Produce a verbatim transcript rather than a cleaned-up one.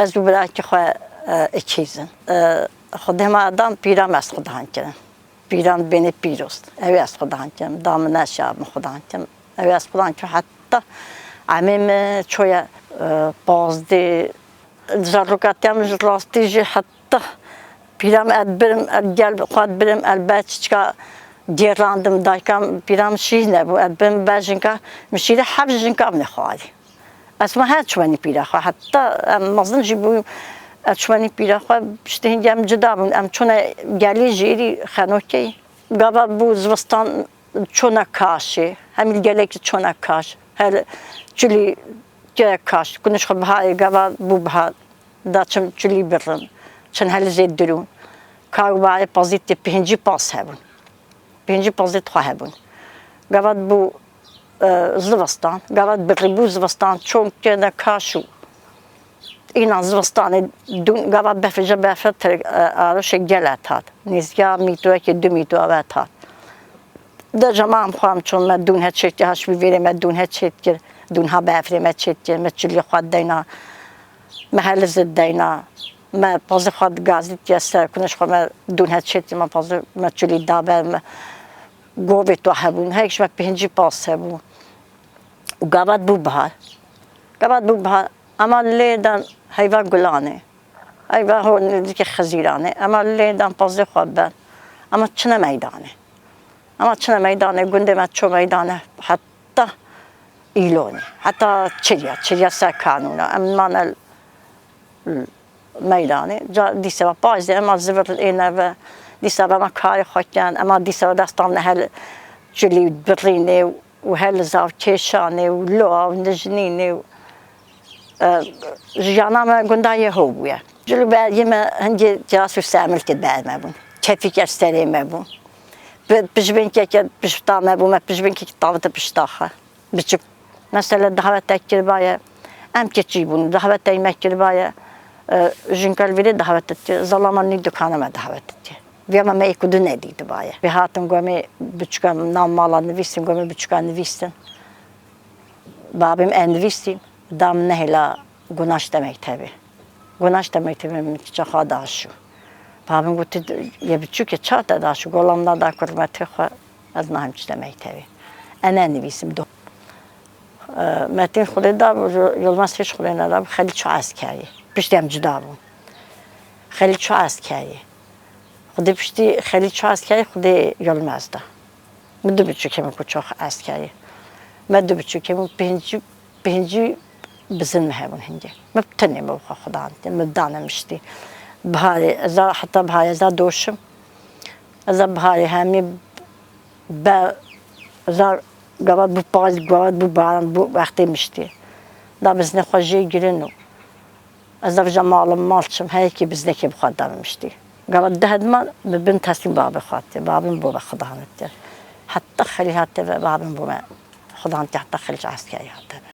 Ez û birakî xwe, e, îkîz in. E, Xwedê me dan pîra me ez xudan kirin. Pîran bênê pîroz. Ew ê ez xudan kirim. Da min neşa min xudan kirim. Ew ê ez xudan kirim. Heta emê min çoye, e, pazdê. Zarokatiya min ji rastî jî heta pîra min ez birim, ez gel xwe ez birim, ez ber çiçka gêrandim. Dayika min, pîra min şîr nebû. Ez birim ber jinka, min şîrê heft jinka min xwarî. Ez ma her çimenî pîra xwe, heta em mezin jî bû, ez çimenî pîra xwe, piştî hingê em cida bûn, em çûne gelî jêrî xenokeyî. Gava bû zivistan çûne kaşê, hemî gelekî çûne kaş, her çilî ke kaş, kunij xwe biharê gava bû bihar, da çim çilî birin, çin helizê dirûn. Ka û bayê pazî tê pêncî pas hebûn. Pêncî pazdeh xwe hebûn. Gavat bû, e, zivistan, gavat birî bû zivistan, çon kene kaş û înan zivistanê dûn, gavat befê ji befe tir, e, aroşê gel et hat. Nêzîka mîtoyekê du mîto vet hat. De cema em xwe em çûn me dûn het çêkir, ha şibî vêrê me dûn het çêkir, dûn ha befrê me çêkir, me çilî xwe deyna. Me heliz deyna, me pazê xwe gazî diye ser, kunij xwe me dûn het çêtî, me pazê me çilî dabe, me govê to hebûn, heyk ji me pêncî pas hebû. Û gavat bû bihar. Gavat bû bihar, ema lê dan heyva gulanê. Heyva ho nêzîkê xizîranê. Ema lê dan pazê xwe ben. Ema çine meydanê. Ema çine meydanê, gundê me ço meydanê, heta îlonê, heta çirya, çirya ser kanûna. Em mane meydanê. Ca dîsa ve pazdeh, ema zivir êne ve, dîsa ve me karê xwe ken, ema dîsa ve destan ne hel çilî birînê û hel zav kêşanê û loa û nijnînê û, e, jiyana me gunda yê ho bûye. Cilû bergê me hingê kiras û semilkê ber me bûn. Kefîk ez serê me bûn. Bi pişbênkeke pişta me bû, me pişbênkekî tavite pişta xwe. Biçik. Mesela davetek kiribaye, em keçî bûn, davetey me kiribaye, e, jinka li vêrê davet dikir, zalama nî dukana me davet dikir. Viya me me êk û du nedîtibaye. Vê hatin gomê biçika nav mala nivîsin, gomê biçika nivîsin. Babim e nivîsî, da min nehêla gunaşte mektebê. Gunaşte mektebê min çaxa daşû. Babim gotu, yê biçûkê ça te daşû, golam da da kurmetê xwe, ez nahim çite mektebê. E nenivîsim do. E, Metîn Xwedê da, Yilmaz hiç Xwedê neda, Xelî ço eskerî. Piştî em cida bûn. Xelî ço eskerî. Xwedê piştî Xelî ço eskerî, Xwedê Yilmaz da. Min du biçûkê min ku çok eskerî. Me du biçûkê min pêncî, pêncî bizin mi hebûn hingê. Me tenê me xwe xudan te, me dane miştî. Biharê, ez a heta biharê, ez a doşim. Ez a biharê hemî be, ez a gavat bû payîz, gavat bû baran, bû wextê miştî. Da bizinê xwe jê girin û ez da vija malim mal çim, her yekê biznekê bi xwe da min miştî. Gavat deh dima min bin teslîm babê xwe te, babim bo me xudan te. Heta Xelî hate ve babim bo me xudan te, heta Xelî eskerî hate ve.